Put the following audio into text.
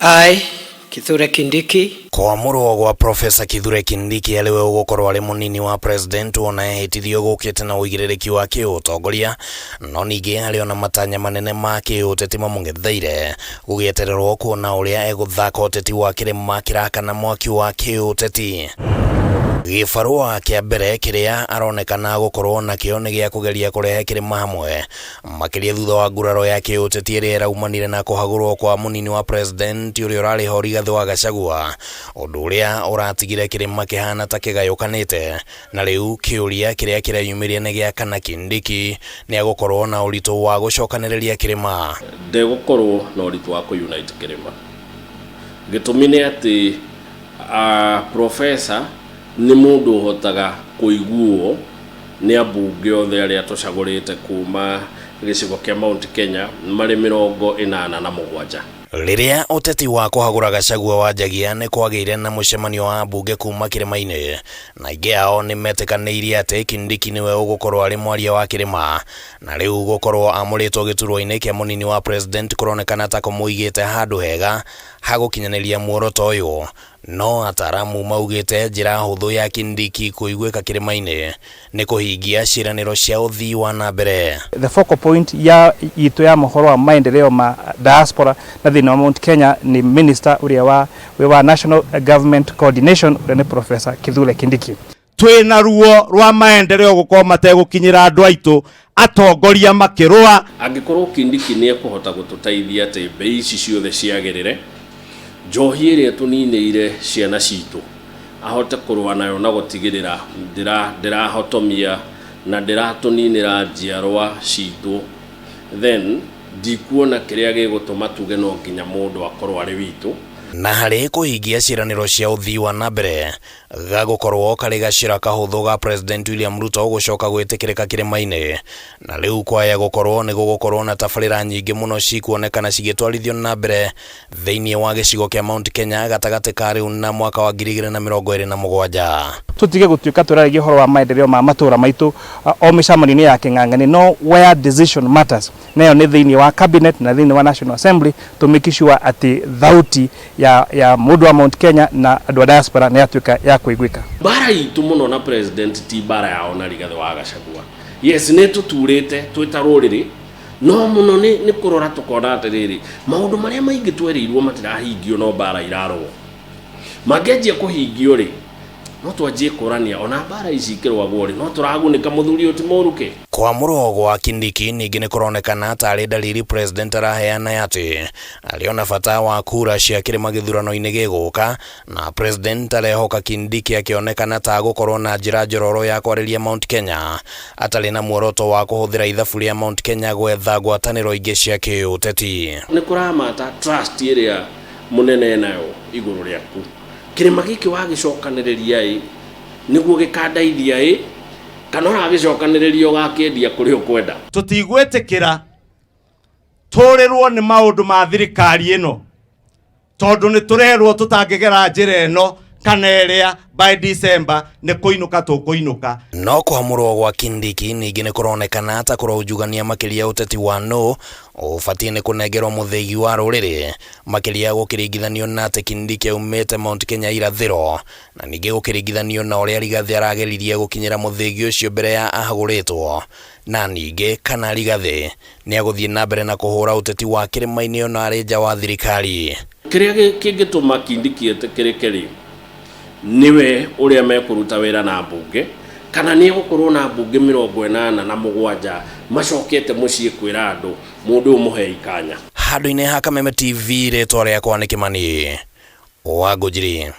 I, Kithure Kindiki. Kwamũrwo gwa Professor Kithure Kindiki arĩ we ũgũkorwo arĩ mũnini wa president ona ehĩtithio gũkĩte na ũigĩrĩrĩki wa kĩũtongoria, no ningĩ arĩ ona matanya manene ma kĩũteti mamũng'etheire, gũgĩetererwo kuona ũrĩa egũthaka ũteti wa kĩrĩma kĩrakana mwaki wa kĩũteti. Gĩbarũa kĩa mbere kĩrĩa aronekana gũkorwo nakĩo nĩ gĩa kũgeria kũrehe kĩrĩma hamwe, makĩria thutha wa nguraro ya kĩũteti ĩrĩa ĩraumanire na kũhagũrwo kwa mũnini wa president ũrĩa ũrarĩ ho Rigathĩ wa Gachagua, ũndũ ũrĩa ũratigire kĩrĩma kĩhana ta kĩgayũkanĩte. Na rĩu kĩũria kĩrĩa kĩreyumĩria nĩ gĩa kana Kindiki nĩ egũkorwo na ũritũ wa gũcokanĩrĩria kĩrĩma. Ndegũkorwo na ũritũ wa kũ unite kĩrĩma. Gĩtũmi nĩ atĩ Professor nĩ mũndũ ũhotaga kũiguo nĩ ambunge othe arĩa tũcagũrĩte kuma gĩcigo kĩa Mount Kenya marĩ 87. Rĩrĩa ũteti wa kũhagũra Gachagua wanjagia nĩ kwagĩire na mũcemanio wa ambunge kuma kĩrĩma-inĩ, na aingĩ ao nĩ metĩkanĩirie atĩ Kindiki nĩwe ũgũkorwo arĩ mwaria wa kĩrĩma, na rĩu gũkorwo amũrĩtwo gĩturwa-inĩ kĩa mũnini wa president kũronekana ta kũmũigĩte handũ hega ha gũkinyanĩria muoroto ũyũ. No ataaramu maugĩte njĩra hũthũ ya Kindiki kũiguĩka kĩrĩma-inĩ nĩ kũhingia ciĩranĩro cia ũthii wa na mbere. The focal point ya itũ ya mohoro wa maendeleo ma diaspora na thĩinĩ wa Mount Kenya nĩ minister ũrĩa wa wĩ wa National Government Coordination, ũrĩa nĩ Professor Kithure Kindiki. Twĩna ruo rwa maendeleo gũkorwo mategũkinyĩra andũ aitũ, atongoria makĩrũa. Angĩkorwo Kindiki nĩ ekũhota gũtũteithia atĩ mbei ici ciothe ciagĩrĩre, njohi ĩrĩa tũninĩire ciana citũ ahote kũrũa nayo na gũtigĩrĩra ndĩrahotomia na ndĩratũninĩra njiarwa citũ, then ndikuona kĩrĩa gĩgũtũma tuge no nginya mũndũ akorwo arĩ witũ. Na harĩ kũhingia ciĩranĩro cia ũthii wa na mbere, gagũkorwo karĩ gacĩra kahũthũ ga President William Ruto gũcoka gwĩtĩkĩrĩka kĩrĩma-inĩ. Na rĩu kwaya gũkorwo nĩ gũgũkorwo na tabarĩra nyingĩ mũno cikuonekana cigĩtwarithio na mbere thĩinĩ wa gĩcigo kĩa Mount Kenya gatagatĩ ka rĩu na mwaka wa 2027. Tũtige gũtuĩka tũraragia ũhoro wa maendeleo ma matũra maitũ o mĩcemanio-inĩ ya kĩng'ang'ani, no where decision matters, nayo nĩ thĩinĩ wa cabinet na thĩinĩ wa National Assembly, to make sure atĩ thauti ya mũndũ wa Mount Kenya na andũ a diaspora nĩ yatuĩka ya kũiguĩka. Mbara itũ mũno na president ti mbara yao na Rigathĩ wa Gachagua. Yes, nĩ tũturĩte twĩ ta rũrĩrĩ, no mũno nĩ kũrora tũkona atĩrĩrĩ, maũndũ marĩa maingĩ twerĩirwo matirahingio, no mbara irarũo. Mangĩanjia kũhingio rĩ, no twanjie kũrania ona mbara ici ikĩrũagwo rĩ, no tũragunĩka mũthuri ũyũ ti mũũru kĩ. Kwamũrwo gwa Kindiki ningĩ nĩ kũronekana tarĩ dalili president araheana atĩ arĩ ona bata wa kura cia kĩrĩma gĩthurano-inĩ gĩgũka, na president arehoka Kindiki akĩonekana ta gũkorwo na njĩra njororo ya kwarĩria Mount Kenya atarĩ na muoroto wa kũhũthĩra ithabu rĩa Mount Kenya gwetha ngwatanĩro ingĩ cia kĩũteti. Nĩ kũramata trust ĩrĩa mũnene nayo igũrũ rĩaku. Kĩrĩma gĩkĩ wagĩcokanĩrĩria ĩ nĩguo gĩkandaithia ĩ, kana ũragĩcokanĩrĩria ũgakĩendia kũrĩa ũkwenda. Tũtigwĩtĩkĩra tũrĩrwo nĩ maũndũ ma thirikari ĩno, tondũ nĩ tũrerwo tũtangĩgera njĩra ĩno kana ĩrĩa by December nĩ kũinũka tũkũinũka. No kwamũrwo gwa Kindiki ningĩ nĩ kũronekana ta kũraunjugania makĩria ũteti wa nũ ũbatiĩ nĩ kũnengerwo mũthĩgi wa rũrĩrĩ, makĩria gũkĩringithanio na atĩ Kindiki aumĩte Mount Kenya irathĩro, na ningĩ gũkĩringithanio na ũrĩa Rigathĩ arageririe gũkinyĩra mũthĩgi ũcio mbere ya ahagũrĩtwo, na ningĩ kana Rigathĩ nĩ agũthiĩ na mbere na kũhũra ũteti wa kĩrĩma-inĩ ona arĩ nja wa thirikari. Kĩrĩa kĩngĩtũma Kindiki etĩkĩrĩke rĩ, nĩwe ũrĩa mekũruta wĩra na mbunge, kana nĩ egũkorwo na mbunge 87 macokete mũciĩ kwĩra andũ mũndũ ũyũ mũhei kanya. Handũ-inĩ ha Kameme TV, rĩtwa rĩakwa nĩ Kĩmani wa Ngũnjiri.